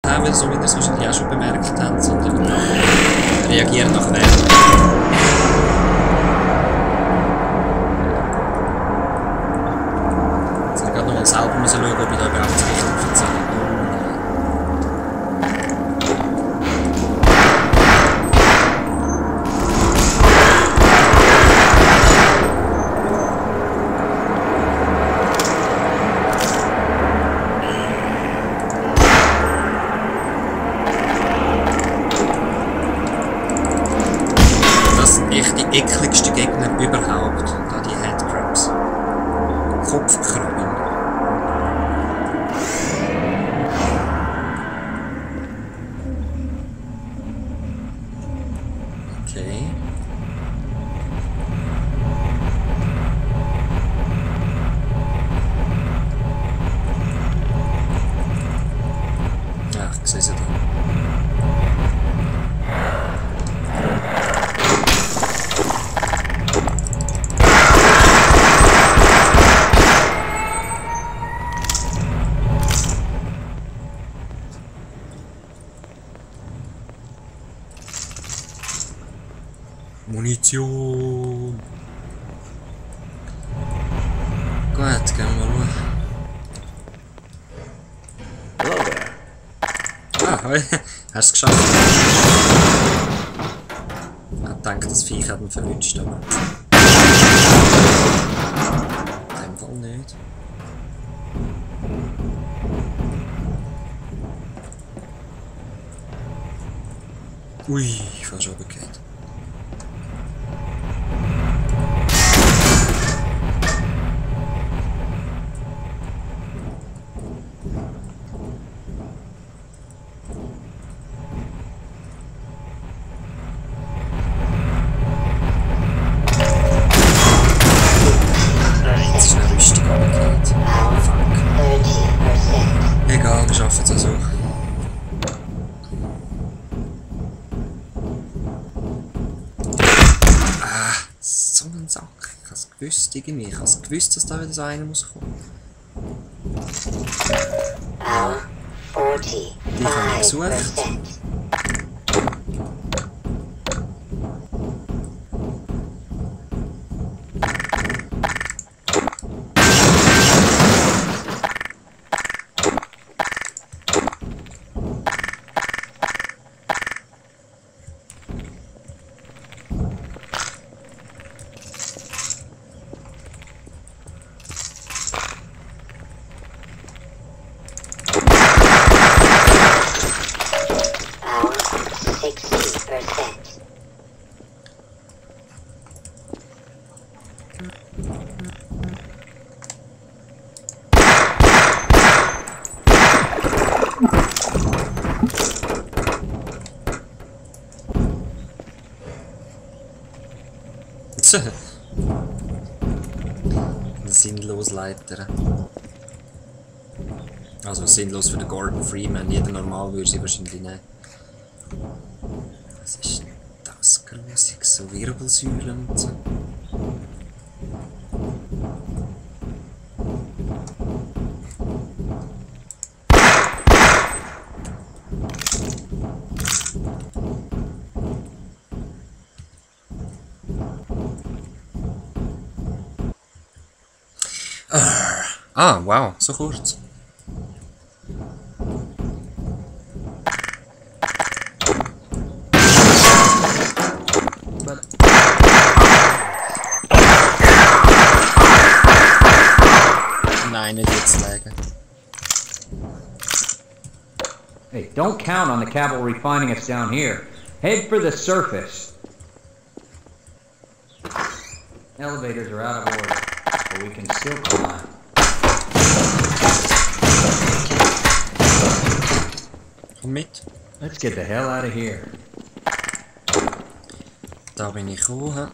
auch wieder so, wie ihr es wahrscheinlich auch schon bemerkt habt, sondern reagieren nach Wert. Jetzt habe ich gerade noch mal selber schauen, ob ich da überhaupt das richtig erzähle. Die ekligsten Gegner überhaupt, da die Headcrabs. Kopfkrabben. Okay. Ja, ich sehe sie da. Munition! Gut, gehen wir mal schauen. Ah, hoi. Hast du es geschafft? Ich denke, das Viech hat ihn verwünscht, aber... in dem Fall nicht. Ui, ich war schon runtergefallen. Egal, wir schaffen es also. Ah, so ein Sack. Ich habe es gewusst irgendwie. Ich habe es gewusst, dass da wieder so einer muss kommen. Die habe ich gesucht. Sinnlos Leiter. Also sinnlos für den Gordon Freeman. Jeder normal würde sie wahrscheinlich nehmen. Was ist das grusig? So Wirbelsäulen und so. Ah, wow, so kurz. Nein, nicht jetzt legen. Hey, don't count on the cavalry finding us down here. Head for the surface. Elevators are out of order, but we can still climb. Komm mit. Let's get the hell out of here. Da bin ich gekommen.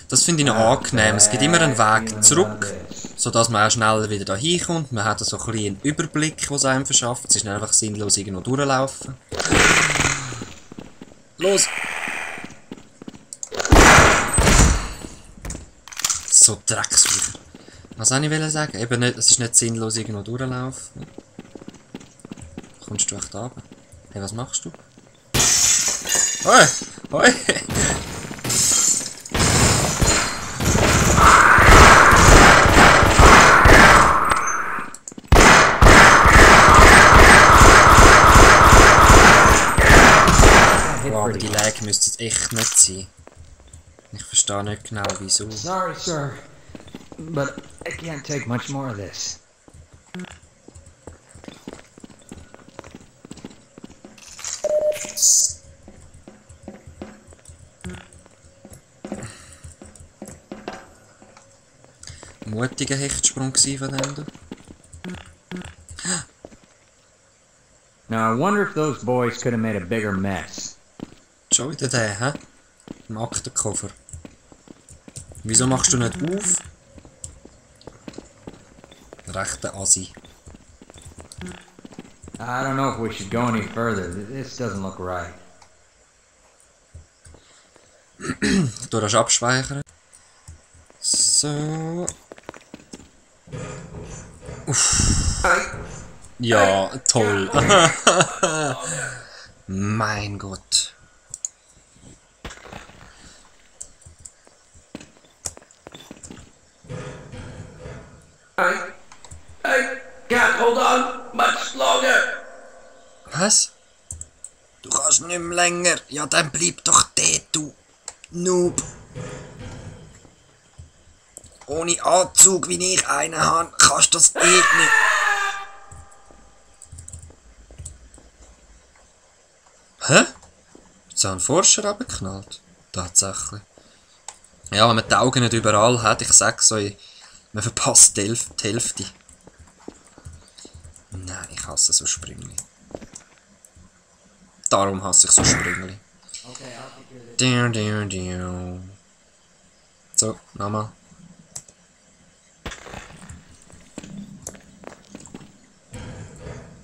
Das finde ich noch angenehm. Es gibt immer einen Weg zurück, sodass man auch schneller wieder da hinkommt. Man hat so ein bisschen einen Überblick, was einem verschafft. Es ist nicht einfach sinnlos irgendwo durchlaufen. Los! So Drecksviecher. Was soll ich sagen? Eben nicht, es ist nicht sinnlos irgendwo durchlaufen. Kommst du echt runter? Hey, was machst du? Hoi! Hoi! Wow, aber die Lag müsste es echt nicht sein. Ich verstehe nicht genau wieso. Sorry, sir, but I can't take much more of this. Mutiger Hechtsprung von dem du. Now, I wonder if those boys could have made a bigger mess. Schon wieder der, hä? Im Aktenkoffer. Wieso machst du nicht auf? Rechter Assi. I don't know if we should go any further. This doesn't look right. Du das abspeichern. So. Uff. Ja, toll. Mein Gott. I can't hold on much longer. Was? Du kannst nicht mehr länger. Ja, dann bleib doch dort, du Noob. Ohne Anzug, wie ich einen habe, kannst du das eh nicht. Hä? Jetzt haben Forscher abgeknallt. Tatsächlich. Ja, wenn man die Augen nicht überall hat, ich sag's euch, man verpasst die Hälfte. Nein, ich hasse so Sprüngli. Darum hasse ich so Sprüngli. So, nochmal.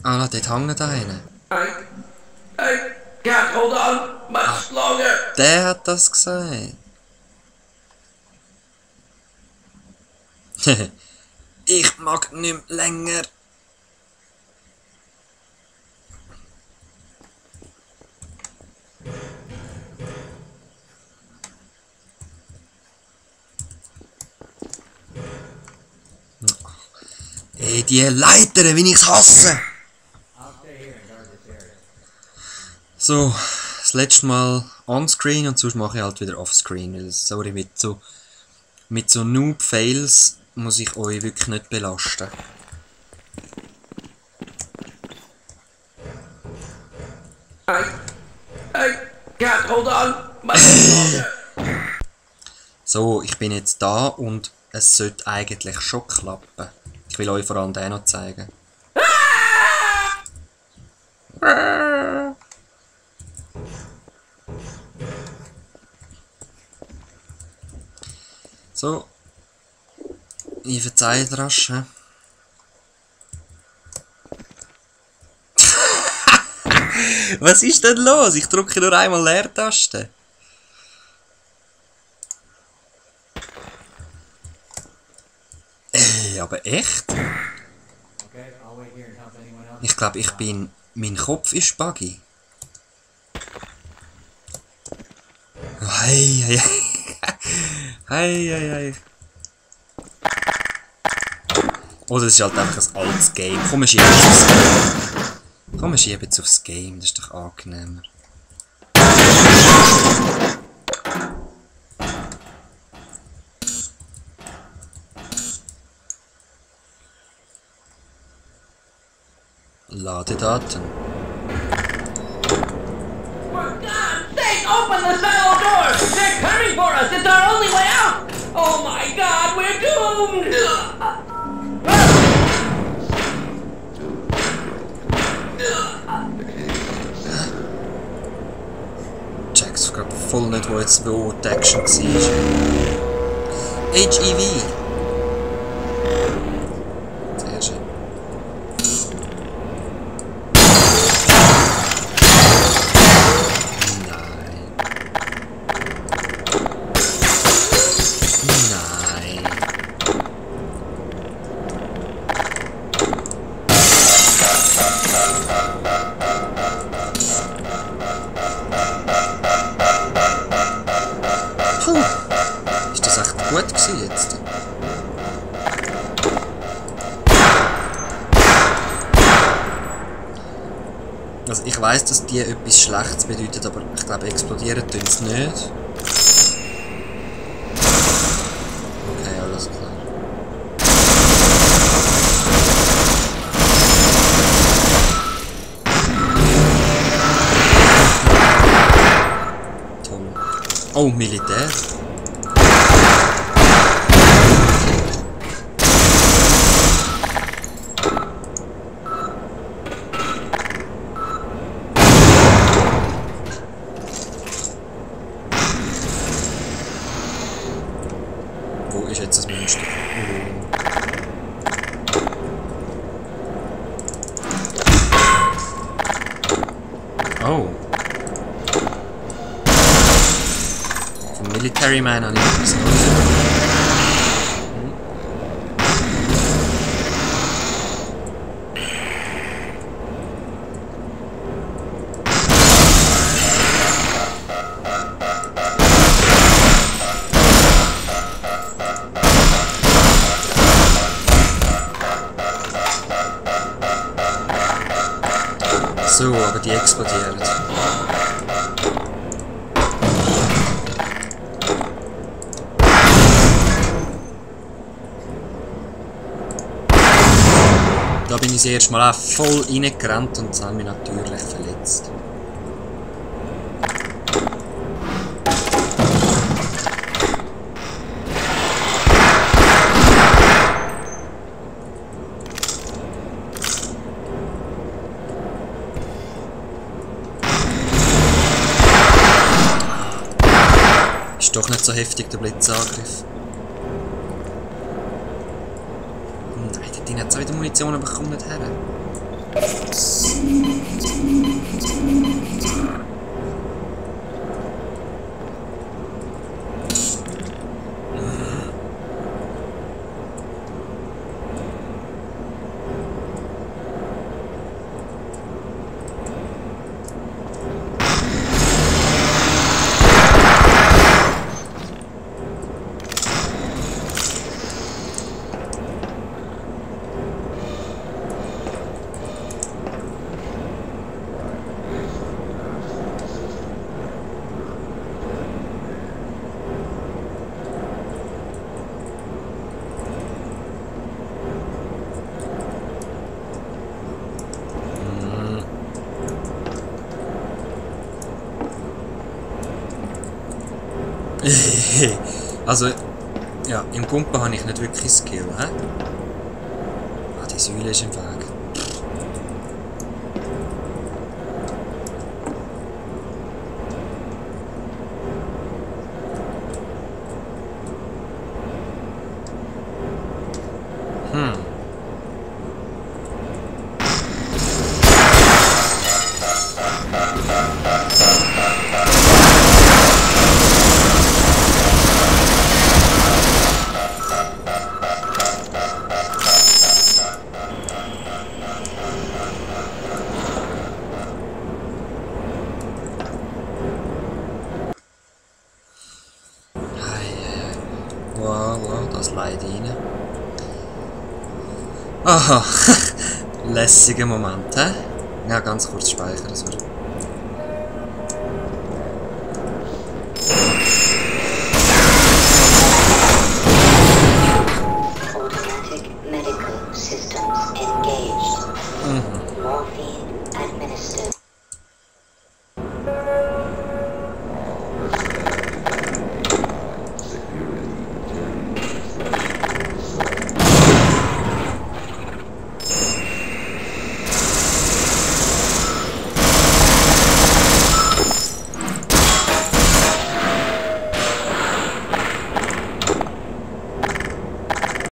Ah, dort hängt einer. I can't hold on much longer. Der hat das gesagt. Ich mag nicht mehr länger. Ey, die Leiter, wie ich's hasse! So, das letzte Mal on-screen und sonst mache ich halt wieder off-screen, weil, sorry, mit so Noob-Fails muss ich euch wirklich nicht belasten. I can't hold on much longer. So, ich bin jetzt da und es sollte eigentlich schon klappen. Ich will euch vor allem den noch zeigen. So. Ich verzeihe rasch. Was ist denn los? Ich drücke nur einmal Leertaste. Aber echt? Ich glaube, ich bin... Mein Kopf ist buggy. Hei, hei, hei, hei, hei. Oder es ist halt einfach ein altes Game. Komm, wir schieben jetzt aufs Game. Komm, wir schieben jetzt aufs Game. Das ist doch angenehmer. Ladedaten. For God's sake, open the silo door! They're coming for us! It's our only way out! Oh my God, we're doomed! Check's gerade voll nicht, wo jetzt wo die Action war. HEV! Sehr schön. Also ich weiss, dass die etwas Schlechtes bedeutet, aber ich glaube, explodieren tun sie nicht. Okay, alles klar. Toll. Oh, Militär. Wo ist jetzt das Monster? Oh. Vom Military Man habe ich etwas Neues. So, aber die explodieren. Da bin ich das erste Mal auch voll reingerannt und das hat mich natürlich verletzt. Ist doch nicht so heftig, der Blitzangriff. Nein, dort drin hat es auch wieder Munition, aber ich komme nicht her. Also, ja, im Kumpen habe ich nicht wirklich Skill, hä? Ah, die Säule ist im Weg. Wow, das leidet rein. Aha, lässiger Moment, hä? Ja, ganz kurz speichern, sorry. Automatic medical systems engaged.